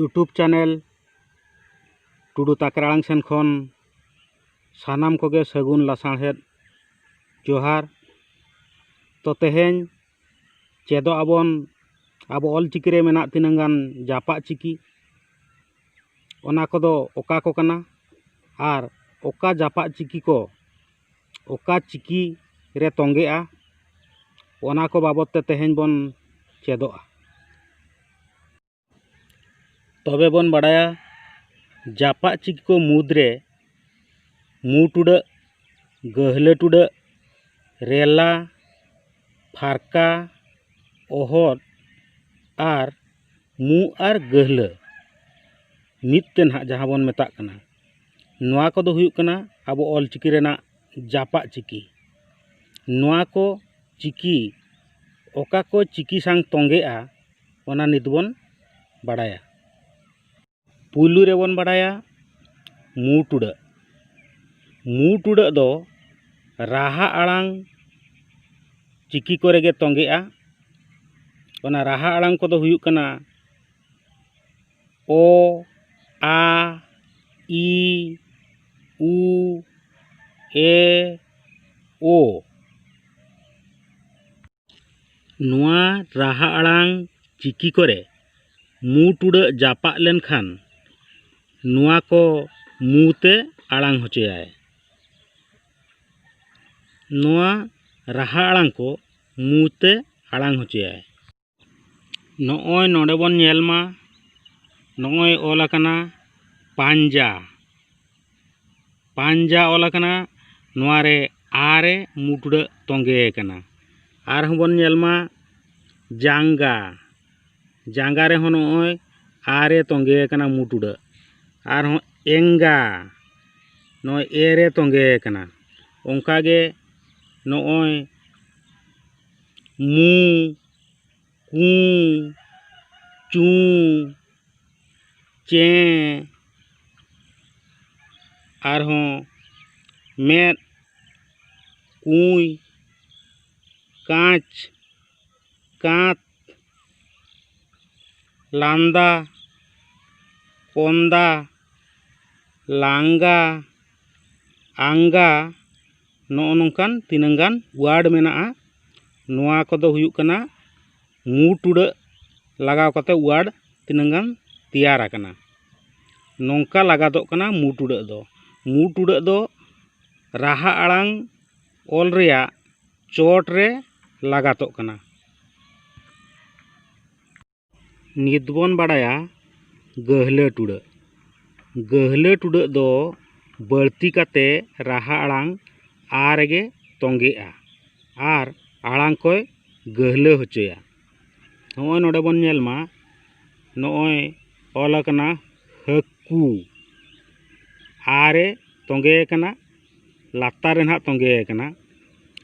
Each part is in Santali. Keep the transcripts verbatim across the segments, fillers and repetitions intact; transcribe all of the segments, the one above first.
YouTube channel ᱴᱩᱰᱩ ᱛᱟᱠᱨᱟᱲᱟᱝ ᱥᱮᱱ ᱠᱷᱚᱱ ᱥᱟᱱᱟᱢ ᱠᱚᱜᱮ ᱥᱟᱹᱜᱩᱱ ᱞᱟᱥᱟᱲᱦᱮᱫ ᱡᱚᱦᱟᱨ᱾ ᱛᱚ, ᱛᱮᱦᱮᱧ ᱪᱮᱫᱚᱜ ᱟᱵᱚᱱ ᱟᱵᱚ ᱚᱞᱪᱤᱠᱤ ᱨᱮ ᱢᱮᱱᱟᱜ ᱛᱤᱱᱟᱹᱝ ᱜᱟᱱ ᱡᱟᱯᱟᱜ ᱪᱤᱠᱤ, ᱚᱱᱟ ᱠᱚᱫᱚ ᱚᱠᱟ ᱠᱚ ᱠᱟᱱᱟ ᱟᱨ ᱚᱠᱟ ᱡᱟᱯᱟᱜ ᱪᱤᱠᱤ ᱠᱚ ᱚᱠᱟ ᱪᱤᱠᱤ ᱨᱮ ᱛᱚᱸᱜᱮᱜᱼᱟ, ᱚᱱᱟ ᱠᱚ ᱵᱟᱵᱚᱫ ᱛᱮ ᱛᱮᱦᱮᱧ ᱵᱚᱱ ᱪᱮᱫᱚᱜᱼᱟ᱾ ᱛᱚᱵᱮ ᱵᱚᱱ ᱵᱟᱲᱟᱭᱟ, ᱡᱟᱯᱟᱜ ᱪᱤᱠᱤ ᱠᱚ ᱢᱩᱫᱽᱨᱮ ᱢᱩ ᱴᱩᱰᱟᱹᱜ, ᱜᱟᱹᱦᱞᱟᱹ ᱴᱩᱰᱟᱹᱜ, ᱨᱮᱞᱟ, ᱯᱷᱟᱨᱠᱟ, ᱚᱦᱚᱫ ᱟᱨ ᱢᱩ ᱟᱨ ᱜᱟᱹᱦᱞᱟᱹ ᱢᱤᱫ ᱛᱮ ᱱᱟᱦᱟᱜ ᱡᱟᱦᱟᱸ ᱵᱚᱱ ᱢᱮᱛᱟᱜ ᱠᱟᱱᱟ, ᱱᱚᱣᱟ ᱠᱚᱫᱚ ᱦᱩᱭᱩᱜ ᱠᱟᱱᱟ ᱟᱵᱚ ᱚᱞᱪᱤᱠᱤ ᱨᱮᱱᱟᱜ ᱡᱟᱯᱟᱜ ᱪᱤᱠᱤ᱾ ᱱᱚᱣᱟ ᱠᱚ ᱪᱤᱠᱤ ᱚᱠᱟ ᱠᱚ ᱪᱤᱠᱤ ᱥᱟᱝ ᱛᱚᱸᱜᱮᱜᱼᱟ, ᱚᱱᱟ ᱱᱤᱛ ᱵᱚᱱ ᱵᱟᱲᱟᱭᱟ᱾ ᱯᱩᱭᱞᱩ ᱨᱮᱵᱚᱱ ᱵᱟᱲᱟᱭᱟ ᱢᱩ ᱴᱩᱰᱟᱹᱜ᱾ ᱢᱩ ᱴᱩᱰᱟᱹᱜ ᱫᱚ ᱨᱟᱦᱟ ᱟᱲᱟᱝ ᱪᱤᱠᱤ ᱠᱚᱨᱮ ᱜᱮ ᱛᱚᱸᱜᱮᱜᱼᱟ᱾ ᱚᱱᱟ ᱨᱟᱦᱟ ᱟᱲᱟᱝ ᱠᱚᱫᱚ ᱦᱩᱭᱩᱜ ᱠᱟᱱᱟ ᱚ, ᱟ, ᱤ, ᱩ, ᱮ, ᱳ᱾ ᱱᱚᱣᱟ ᱨᱟᱦᱟ ᱟᱲᱟᱝ ᱪᱤᱠᱤ ᱠᱚᱨᱮ ᱢᱩ ᱴᱩᱰᱟᱹᱜ ᱡᱟᱯᱟᱜ ᱞᱮᱱᱠᱷᱟᱱ, ᱱᱚᱣᱟ ᱠᱚ ᱢᱩ ᱛᱮ ᱟᱲᱟᱝ ᱦᱚᱪᱚᱭᱟᱭ᱾ ᱱᱚᱣᱟ ᱨᱟᱦᱟ ᱟᱲᱟᱝ ᱠᱚ ᱢᱩ ᱛᱮ ᱟᱲᱟᱝ ᱦᱚᱪᱚᱭᱟᱭ᱾ ᱱᱚᱜᱼᱚᱭ ᱱᱚᱰᱮ ᱵᱚᱱ ᱧᱮᱞ ᱢᱟ, ᱱᱚᱜᱼᱚᱭ ᱚᱞ ᱟᱠᱟᱱᱟ ᱯᱟᱧᱡᱟ᱾ ᱯᱟᱧᱡᱟ ᱚᱞ ᱟᱠᱟᱱᱟ, ᱱᱚᱣᱟ ᱨᱮ ᱟ ᱨᱮ ᱢᱩ ᱴᱩᱰᱟᱹᱜ ᱛᱚᱸᱜᱮ ᱟᱠᱟᱱᱟ᱾ ᱟᱨᱦᱚᱸ ᱵᱚᱱ ᱧᱮᱞ ᱢᱟ ᱡᱟᱸᱜᱟ᱾ ᱡᱟᱸᱜᱟ ᱨᱮᱦᱚᱸ ᱱᱚᱜᱼᱚᱭ ᱟ ᱨᱮ ᱛᱚᱸᱜᱮ ᱟᱠᱟᱱᱟ ᱢᱩ ᱴᱩᱰᱟᱹᱜ᱾ ᱟᱨᱦᱚᱸ ᱮᱸᱜᱟ, ᱱᱚᱜᱼᱚᱭ ᱮ ᱨᱮ ᱛᱚᱸᱜᱮ ᱟᱠᱟᱱᱟ᱾ ᱚᱱᱠᱟᱜᱮ ᱱᱚᱜᱼᱚᱭ ᱢᱩ, ᱠᱩᱸ, ᱪᱩᱸ, ᱪᱮᱸ, ᱟᱨᱦᱚᱸ ᱢᱮᱫ, ᱠᱩᱸᱭ, ᱠᱟᱸᱪ, ᱠᱟᱸᱛ, ᱞᱟᱱᱫᱟ, ᱯᱚᱱᱫᱟ, ᱞᱟᱝᱜᱟ, ᱟᱝᱜᱟ, ᱱᱚᱜᱼᱚ ᱱᱚᱝᱠᱟᱱ ᱛᱤᱱᱟᱹᱝ ᱜᱟᱱ ᱣᱟᱨᱰ ᱢᱮᱱᱟᱜᱼᱟ᱾ ᱱᱚᱣᱟ ᱠᱚᱫᱚ ᱦᱩᱭᱩᱜ ᱠᱟᱱᱟ ᱢᱩ ᱴᱩᱰᱟᱹᱜ ᱞᱟᱜᱟᱣ ᱠᱟᱛᱮ ᱣᱟᱨᱰ ᱛᱤᱱᱟᱹᱝ ᱜᱟᱱ ᱛᱮᱭᱟᱨ ᱟᱠᱟᱱᱟ᱾ ᱱᱚᱝᱠᱟ ᱞᱟᱜᱟᱛᱚᱜ ᱠᱟᱱᱟ ᱢᱩ ᱴᱩᱰᱟᱹᱜ ᱫᱚ᱾ ᱢᱩ ᱴᱩᱰᱟᱹᱜ ᱫᱚ ᱨᱟᱦᱟ ᱟᱲᱟᱝ ᱚᱞ ᱨᱮᱭᱟᱜ ᱪᱚᱴ ᱨᱮ ᱞᱟᱜᱟᱛᱚᱜ ᱠᱟᱱᱟ᱾ ᱱᱤᱛ ᱵᱚᱱ ᱵᱟᱲᱟᱭᱟ ᱜᱟᱹᱦᱞᱟᱹ ᱴᱩᱰᱟᱹᱜ᱾ ᱜᱟᱹᱦᱞᱟᱹ ᱴᱩᱰᱟᱹᱜ ᱫᱚ ᱵᱟᱹᱲᱛᱤ ᱠᱟᱛᱮ ᱨᱟᱦᱟ ᱟᱲᱟᱝ ᱟ ᱨᱮᱜᱮ ᱛᱚᱸᱜᱮᱜᱼᱟ ᱟᱨ ᱟᱲᱟᱝ ᱠᱚᱭ ᱜᱟᱹᱦᱞᱟᱹ ᱦᱚᱪᱚᱭᱟ᱾ ᱱᱚᱜᱼᱚᱭ ᱱᱚᱰᱮ ᱵᱚᱱ ᱧᱮᱞ ᱢᱟ, ᱱᱚᱜᱼᱚᱭ ᱚᱞ ᱟᱠᱟᱱᱟ ᱦᱟᱹᱠᱩ, ᱟ ᱨᱮ ᱛᱚᱸᱜᱮ ᱟᱠᱟᱱᱟ, ᱞᱟᱛᱟᱨ ᱨᱮ ᱱᱟᱦᱟᱜ ᱛᱚᱸᱜᱮ ᱟᱠᱟᱱᱟ᱾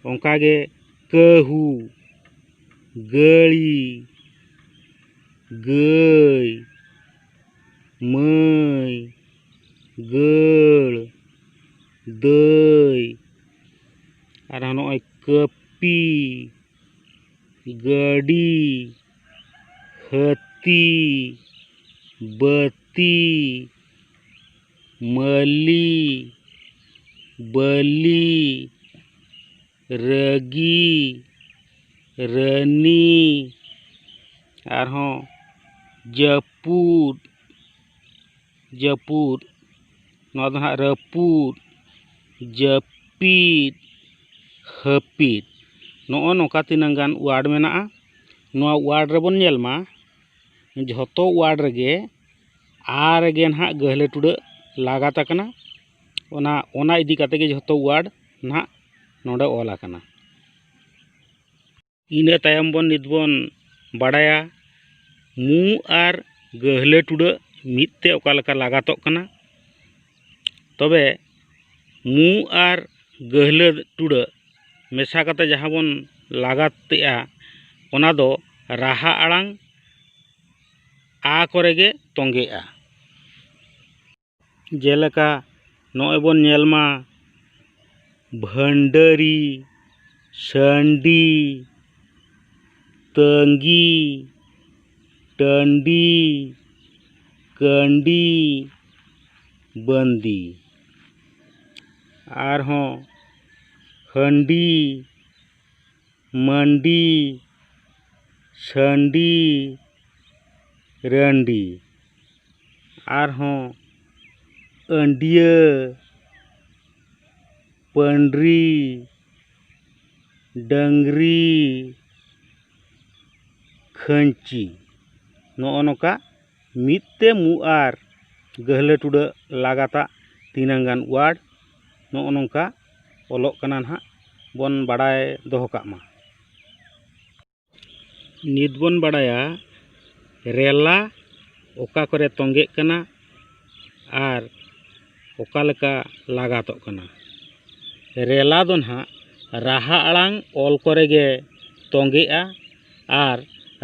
ᱚᱱᱠᱟᱜᱮ ᱠᱟᱹᱦᱩ, ᱜᱟᱹᱲᱤ, ᱜᱟᱹᱭ, ᱢᱟᱹᱭ, ᱜᱟᱹᱲ, ᱫᱟᱹᱭ, ᱟᱨᱦᱚᱸ ᱱᱚᱜᱼᱚᱭ ᱠᱟᱹᱯᱤ, ᱜᱟᱹᱰᱤ, ᱦᱟᱹᱛᱤ, ᱵᱟᱹᱛᱤ, ᱢᱟᱹᱞᱤ, ᱵᱟᱹᱞᱤ, ᱨᱟᱹᱜᱤ, ᱨᱟᱹᱱᱤ, ᱟᱨᱦᱚᱸ ᱡᱟᱹᱯᱩᱫ, ᱡᱟᱹᱯᱩᱫ, ᱱᱚᱣᱟ ᱫᱚ ᱱᱟᱦᱟᱜ ᱨᱟᱹᱯᱩᱫ, ᱡᱟᱹᱯᱤᱫ, ᱦᱟᱹᱯᱤᱫ᱾ ᱱᱚᱜᱼᱚ ᱱᱚᱝᱠᱟ ᱛᱤᱱᱟᱹᱝ ᱜᱟᱱ ᱣᱟᱨᱰ ᱢᱮᱱᱟᱜᱼᱟ᱾ ᱱᱚᱣᱟ ᱣᱟᱨᱰ ᱨᱮᱵᱚᱱ ᱧᱮᱞ ᱢᱟ, ᱡᱷᱚᱛᱚ ᱣᱟᱨᱰ ᱨᱮᱜᱮ ᱟ ᱨᱮᱜᱮ ᱱᱟᱦᱟᱜ ᱜᱟᱹᱦᱞᱟᱹ ᱴᱩᱰᱟᱹᱜ ᱞᱟᱜᱟᱛ ᱟᱠᱟᱱᱟ᱾ ᱚᱱᱟ, ᱚᱱᱟ ᱤᱫᱤ ᱠᱟᱛᱮ ᱜᱮ ᱡᱷᱚᱛᱚ ᱣᱟᱨᱰ ᱱᱟᱦᱟᱜ ᱱᱚᱰᱮ ᱚᱞ ᱟᱠᱟᱱᱟ᱾ ᱤᱱᱟᱹ ᱛᱟᱭᱚᱢ ᱵᱚᱱ, ᱱᱤᱛ ᱵᱚᱱ ᱵᱟᱲᱟᱭᱟ ᱢᱩ ᱟᱨ ᱜᱟᱹᱦᱞᱟᱹ ᱴᱩᱰᱟᱹᱜ ᱢᱤᱫ ᱛᱮ ᱚᱠᱟ ᱞᱮᱠᱟ ᱞᱟᱜᱟᱛᱚᱜ ᱠᱟᱱᱟ᱾ ᱛᱚᱵᱮ ᱢᱩ ᱟᱨ ᱜᱟᱹᱦᱞᱟᱹ ᱴᱩᱰᱟᱹᱜ ᱢᱮᱥᱟ ᱠᱟᱛᱮ ᱡᱟᱦᱟᱸ ᱵᱚᱱ ᱞᱟᱜᱟᱛᱮᱜᱼᱟ, ᱚᱱᱟ ᱫᱚ ᱨᱟᱦᱟ ᱟᱲᱟᱝ ᱟ ᱠᱚᱨᱮ ᱜᱮ ᱛᱚᱸᱜᱮᱜᱼᱟ᱾ ᱡᱮᱞᱮᱠᱟ ᱱᱚᱜᱼᱚᱭ ᱵᱚᱱ ᱧᱮᱞ ᱢᱟ, ᱵᱷᱟᱹᱱᱰᱟᱹᱨᱤ, ᱥᱟᱹᱱᱰᱤ, ᱛᱟᱹᱝᱜᱤ, ᱴᱟᱺᱰᱤ, ᱜᱟᱹᱱᱰᱤ, ᱵᱟᱹᱱᱫᱤ᱾ ᱟᱨᱦᱚᱸ ᱦᱟᱺᱰᱤ, ᱢᱟᱹᱱᱰᱤ, ᱥᱟᱺᱰᱤ, ᱨᱟᱺᱰᱤ᱾ ᱟᱨᱦᱚᱸ ᱟᱹᱰᱭᱟᱹ, ᱯᱟᱹᱰᱨᱤ, ᱰᱟᱹᱝᱨᱤ, ᱠᱷᱟᱹᱧᱪᱤ᱾ ᱱᱚᱜᱼᱚ ᱱᱚᱝᱠᱟ ᱢᱤᱫ ᱛᱮ ᱢᱩ ᱟᱨ ᱜᱟᱹᱦᱞᱟᱹ ᱴᱩᱰᱟᱹᱜ ᱞᱟᱜᱟᱛᱟᱜ ᱛᱤᱱᱟᱹᱝ ᱜᱟᱱ word ᱱᱚᱜᱼᱚ ᱱᱚᱝᱠᱟ ᱚᱞᱚᱜ ᱠᱟᱱᱟ ᱱᱟᱦᱟᱜ, ᱵᱚᱱ ᱵᱟᱲᱟᱭ ᱫᱚᱦᱚ ᱠᱟᱜ ᱢᱟ᱾ ᱱᱤᱛ ᱵᱚᱱ ᱵᱟᱲᱟᱭᱟ ᱨᱮᱞᱟ ᱚᱠᱟ ᱠᱚᱨᱮ ᱛᱚᱸᱜᱮᱜ ᱠᱟᱱᱟ ᱟᱨ ᱚᱠᱟ ᱞᱮᱠᱟ ᱞᱟᱜᱟᱛᱚᱜ ᱠᱟᱱᱟ᱾ ᱨᱮᱞᱟ ᱫᱚ ᱱᱟᱦᱟᱜ ᱨᱟᱦᱟ ᱟᱲᱟᱝ ᱚᱞ ᱠᱚᱨᱮ ᱜᱮ ᱛᱚᱸᱜᱮᱜᱼᱟ ᱟᱨ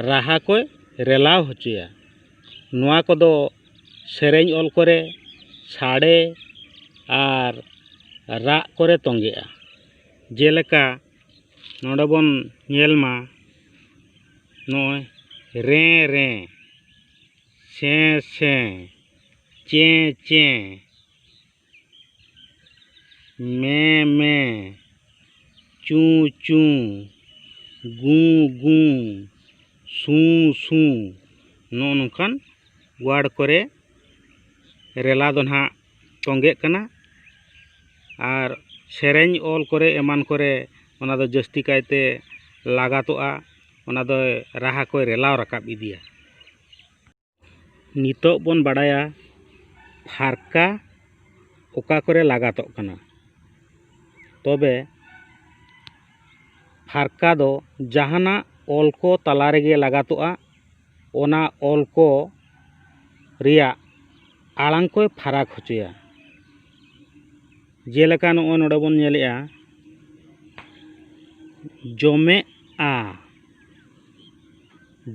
ᱨᱟᱦᱟ ᱠᱚᱭ ᱨᱮᱞᱟᱣ ᱦᱚᱪᱚᱭᱟ᱾ ᱱᱚᱣᱟ ᱠᱚᱫᱚ ᱥᱮᱨᱮᱧ ᱚᱞ ᱠᱚᱨᱮ, ᱥᱟᱰᱮ ᱟᱨ ᱨᱟᱜ ᱠᱚᱨᱮ ᱛᱚᱸᱜᱮᱜᱼᱟ᱾ ᱡᱮᱞᱮᱠᱟ ᱱᱚᱰᱮ ᱵᱚᱱ ᱧᱮᱞ ᱢᱟ, ᱱᱚᱜᱼᱚᱭ ᱨᱮᱸ ᱨᱮᱸ, ᱥᱮᱸ ᱥᱮᱸ, ᱪᱮᱸ ᱪᱮᱸ, ᱢᱮ ᱢᱮ, ᱪᱩ ᱪᱩ, ᱜᱩ ᱜᱩ, ᱥᱩ ᱥᱩ᱾ ᱱᱚᱜᱼᱚ ᱱᱚᱝᱠᱟᱱ word ᱠᱚᱨᱮ ᱨᱮᱞᱟ ᱫᱚ ᱱᱟᱦᱟᱜ ᱛᱚᱸᱜᱮᱜ ᱠᱟᱱᱟ᱾ ᱟᱨ ᱥᱮᱨᱮᱧ ᱚᱞ ᱠᱚᱨᱮ ᱮᱢᱟᱱ ᱠᱚᱨᱮ ᱚᱱᱟ ᱫᱚ ᱡᱟᱹᱥᱛᱤ ᱠᱟᱭᱛᱮ ᱞᱟᱜᱟᱛᱚᱜᱼᱟ, ᱚᱱᱟ ᱫᱚ ᱨᱟᱦᱟ ᱠᱚᱭ ᱨᱮᱞᱟᱣ ᱨᱟᱠᱟᱵ ᱤᱫᱤᱭᱟ᱾ ᱱᱤᱛᱚᱜ ᱵᱚᱱ ᱵᱟᱲᱟᱭᱟ ᱯᱷᱟᱨᱠᱟ ᱚᱠᱟ ᱠᱚᱨᱮ ᱞᱟᱜᱟᱛᱚᱜ ᱠᱟᱱᱟ᱾ ᱛᱚᱵᱮ ᱯᱷᱟᱨᱠᱟ ᱫᱚ ᱡᱟᱦᱟᱱᱟᱜ ᱚᱞ ᱠᱚ ᱛᱟᱞᱟ ᱨᱮᱜᱮ ᱞᱟᱜᱟᱛᱚᱜᱼᱟ, ᱚᱱᱟ ᱚᱞ ᱠᱚ ᱨᱮᱭᱟᱜ ᱟᱲᱟᱝ ᱠᱚᱭ ᱯᱷᱟᱨᱟᱠ ᱦᱚᱪᱚᱭᱟ᱾ ᱡᱮᱞᱮᱠᱟ ᱱᱚᱜᱼᱚᱭ ᱱᱚᱰᱮ ᱵᱚᱱ ᱧᱮᱞᱮᱜᱼᱟ, ᱡᱚᱢᱮᱜᱼᱟ,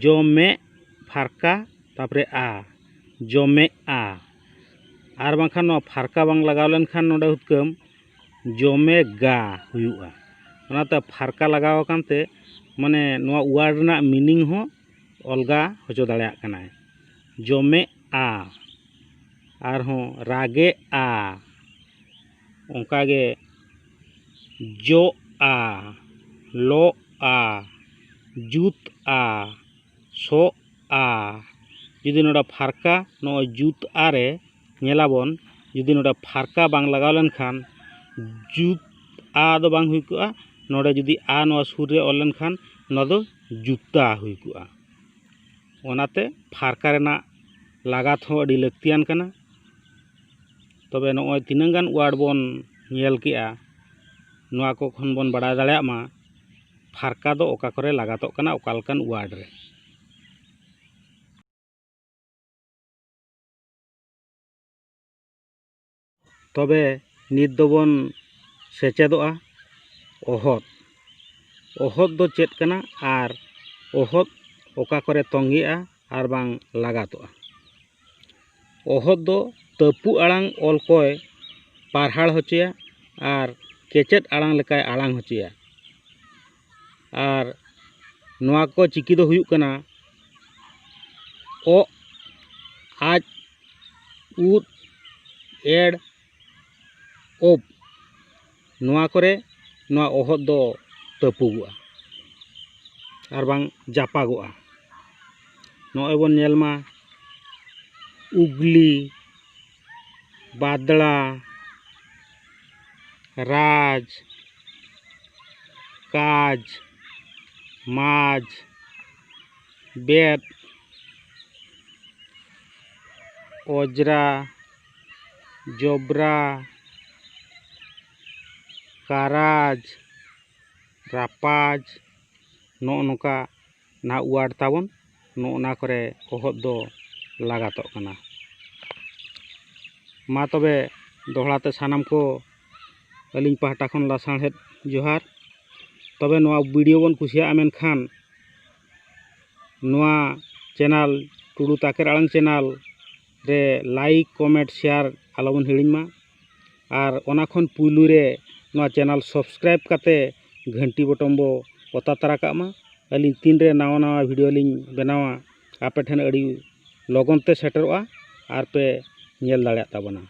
ᱡᱚᱢᱮᱜ ᱯᱷᱟᱨᱠᱟ, ᱛᱟᱨᱯᱚᱨᱮ ᱟ, ᱡᱚᱢᱮᱜᱼᱟ᱾ ᱟᱨ ᱵᱟᱝᱠᱷᱟᱱ ᱱᱚᱣᱟ ᱯᱷᱟᱨᱠᱟ ᱵᱟᱝ ᱞᱟᱜᱟᱣ ᱞᱮᱱᱠᱷᱟᱱ ᱱᱚᱰᱮ ᱦᱩᱛᱠᱟᱹᱢ ᱡᱚᱢᱮᱜᱟ ᱦᱩᱭᱩᱜᱼᱟ᱾ ᱚᱱᱟᱛᱮ ᱯᱷᱟᱨᱠᱟ ᱞᱟᱜᱟᱣ ᱟᱠᱟᱱ ᱛᱮ ᱢᱟᱱᱮ ᱱᱚᱣᱟ word ᱨᱮᱱᱟᱜ meaning ᱦᱚᱸ ᱚᱞᱜᱟ ᱦᱚᱪᱚ ᱫᱟᱲᱮᱭᱟᱜ ᱠᱟᱱᱟᱭ᱾ ᱡᱚᱢᱮᱜ ᱟ, ᱟᱨᱦᱚᱸ ᱨᱟᱜᱮᱜᱼᱟ, ᱚᱱᱠᱟᱜᱮ ᱡᱚᱜᱼᱟ, ᱞᱚᱜᱼᱟ, ᱡᱩᱛᱼᱟ, ᱥᱚᱜᱼᱟ᱾ ᱡᱩᱫᱤ ᱱᱚᱰᱮ ᱯᱷᱟᱨᱠᱟ, ᱱᱚᱜᱼᱚᱭ ᱡᱩᱛᱼᱟ ᱨᱮ ᱧᱮᱞᱟᱵᱚᱱ, ᱡᱩᱫᱤ ᱱᱚᱰᱮ ᱯᱷᱟᱨᱠᱟ ᱵᱟᱝ ᱞᱟᱜᱟᱣ ᱞᱮᱱᱠᱷᱟᱱ ᱡᱩᱛᱼᱟ ᱫᱚ ᱵᱟᱝ ᱦᱩᱭ ᱠᱚᱜᱼᱟ᱾ ᱱᱚᱰᱮ ᱡᱩᱫᱤ ᱟ ᱱᱚᱣᱟ ᱥᱩᱨ ᱨᱮ ᱚᱞ ᱞᱮᱱᱠᱷᱟᱱ ᱱᱚᱣᱟ ᱫᱚ ᱡᱩᱛᱟ ᱦᱩᱭ ᱠᱚᱜᱼᱟ᱾ ᱚᱱᱟᱛᱮ ᱯᱷᱟᱨᱠᱟ ᱨᱮᱱᱟᱜ ᱞᱟᱜᱟᱛ ᱦᱚᱸ ᱟᱹᱰᱤ ᱞᱟᱹᱠᱛᱤᱭᱟᱱ ᱠᱟᱱᱟ᱾ ᱛᱚᱵᱮ ᱱᱚᱜᱼᱚᱭ ᱛᱤᱱᱟᱹᱝ ᱜᱟᱱ ᱣᱟᱨᱰ ᱵᱚᱱ ᱧᱮᱞ ᱠᱮᱜᱼᱟ, ᱱᱚᱣᱟ ᱠᱚ ᱠᱷᱚᱱ ᱵᱚᱱ ᱵᱟᱲᱟᱭ ᱫᱟᱲᱮᱭᱟᱜ ᱢᱟ ᱯᱷᱟᱨᱠᱟ ᱫᱚ ᱚᱠᱟ ᱠᱚᱨᱮ ᱞᱟᱜᱟᱛᱚᱜ ᱠᱟᱱᱟ, ᱚᱠᱟ ᱞᱮᱠᱟᱱ ᱣᱟᱨᱰ ᱨᱮ᱾ ᱛᱚᱵᱮ ᱱᱤᱛ ᱫᱚᱵᱚᱱ ᱥᱮᱪᱮᱫᱚᱜᱼᱟ ᱚᱦᱚᱫ᱾ ᱚᱦᱚᱫ ᱫᱚ ᱪᱮᱫ ᱠᱟᱱᱟ ᱟᱨ ᱚᱦᱚᱫ ᱚᱠᱟ ᱠᱚᱨᱮ ᱛᱚᱸᱜᱮᱜᱼᱟ ᱟᱨ ᱵᱟᱝ ᱞᱟᱜᱟᱛᱚᱜᱼᱟ? ᱚᱦᱚᱫ ᱫᱚ ᱛᱟᱹᱯᱩ ᱟᱲᱟᱝ ᱚᱞ ᱠᱚᱭ ᱯᱟᱨᱦᱟᱲ ᱦᱚᱪᱚᱭᱟ ᱟᱨ ᱠᱮᱪᱮᱫ ᱟᱲᱟᱝ ᱞᱮᱠᱟᱭ ᱟᱲᱟᱝ ᱦᱚᱪᱚᱭᱟ᱾ ᱟᱨ ᱱᱚᱣᱟ ᱠᱚ ᱪᱤᱠᱤ ᱫᱚ ᱦᱩᱭᱩᱜ ᱠᱟᱱᱟ ᱚᱜ, ᱟᱡ, ᱩᱫ, ᱮᱲ, ᱳᱵ᱾ ᱱᱚᱣᱟ ᱠᱚᱨᱮ ᱱᱚᱣᱟ ᱚᱦᱚᱫ ᱫᱚ ᱛᱟᱹᱯᱩᱜᱚᱜᱼᱟ ᱟᱨ ᱵᱟᱝ ᱡᱟᱯᱟᱜᱚᱜᱼᱟ᱾ ᱱᱚᱜᱼᱚᱭ ᱵᱚᱱ ᱧᱮᱞ ᱢᱟ, ᱩᱜᱽᱞᱤ, ᱵᱟᱫᱽᱲᱟ, ᱨᱟᱡᱽ, ᱠᱟᱡᱽ, ᱢᱟᱡᱽ, ᱵᱮᱫ, ᱚᱡᱽᱨᱟ, ᱡᱚᱵᱽᱨᱟ, ᱠᱟᱨᱟᱡᱽ, ᱨᱟᱯᱟᱡᱽ, ᱱᱚᱜᱼᱚ ᱱᱚᱝᱠᱟ ᱱᱟᱦᱟᱜ ᱣᱟᱨᱰ ᱛᱟᱵᱚᱱ, ᱱᱚᱜᱼᱚ ᱱᱟ ᱠᱚᱨᱮ ᱚᱦᱚᱫ ᱫᱚ ᱞᱟᱜᱟᱛᱚᱜ ᱠᱟᱱᱟ᱾ ᱢᱟ ᱛᱚᱵᱮ ᱫᱚᱦᱲᱟ ᱛᱮ ᱥᱟᱱᱟᱢ ᱠᱚ ᱟᱹᱞᱤᱧ ᱯᱟᱦᱴᱟ ᱠᱷᱚᱱ ᱞᱟᱥᱟᱲᱦᱮᱫ ᱡᱚᱦᱟᱨ᱾ ᱛᱚᱵᱮ ᱱᱚᱣᱟ ᱵᱷᱤᱰᱤᱭᱳ ᱵᱚᱱ ᱠᱩᱥᱤᱭᱟᱜᱼᱟ ᱢᱮᱱᱠᱷᱟᱱ ᱱᱚᱣᱟ ᱪᱮᱱᱮᱞ, ᱴᱩᱰᱩ ᱛᱟᱠᱮᱨ ᱟᱲᱟᱝ ᱪᱮᱱᱮᱞ ᱨᱮ ᱞᱟᱭᱤᱠ, ᱠᱚᱢᱮᱱᱴ, ᱥᱮᱭᱟᱨ ᱟᱞᱚᱵᱚᱱ ᱦᱤᱲᱤᱧ ᱢᱟ᱾ ᱟᱨ ᱚᱱᱟ ᱠᱷᱚᱱ ᱯᱩᱭᱞᱩ ᱨᱮ ᱱᱚᱣᱟ ᱪᱮᱱᱮᱞ ᱥᱟᱵᱥᱠᱨᱟᱭᱤᱵ ᱠᱟᱛᱮ ᱜᱷᱟᱹᱱᱴᱤ ᱵᱚᱴᱚᱢ ᱵᱚ ᱚᱛᱟ ᱛᱟᱨᱟ ᱠᱟᱜ ᱢᱟ᱾ ᱟᱹᱞᱤᱧ ᱛᱤᱱᱨᱮ ᱱᱟᱣᱟ ᱱᱟᱣᱟ ᱵᱷᱤᱰᱤᱭᱳ ᱞᱤᱧ ᱵᱮᱱᱟᱣᱟ, ᱟᱯᱮ ᱴᱷᱮᱱ ᱟᱹᱰᱤ ᱞᱚᱜᱚᱱ ᱛᱮ ᱥᱮᱴᱮᱨᱚᱜᱼᱟ ᱟᱨ ᱯᱮ ᱧᱮᱞ ᱫᱟᱲᱮᱭᱟᱜ ᱛᱟᱵᱚᱱᱟ᱾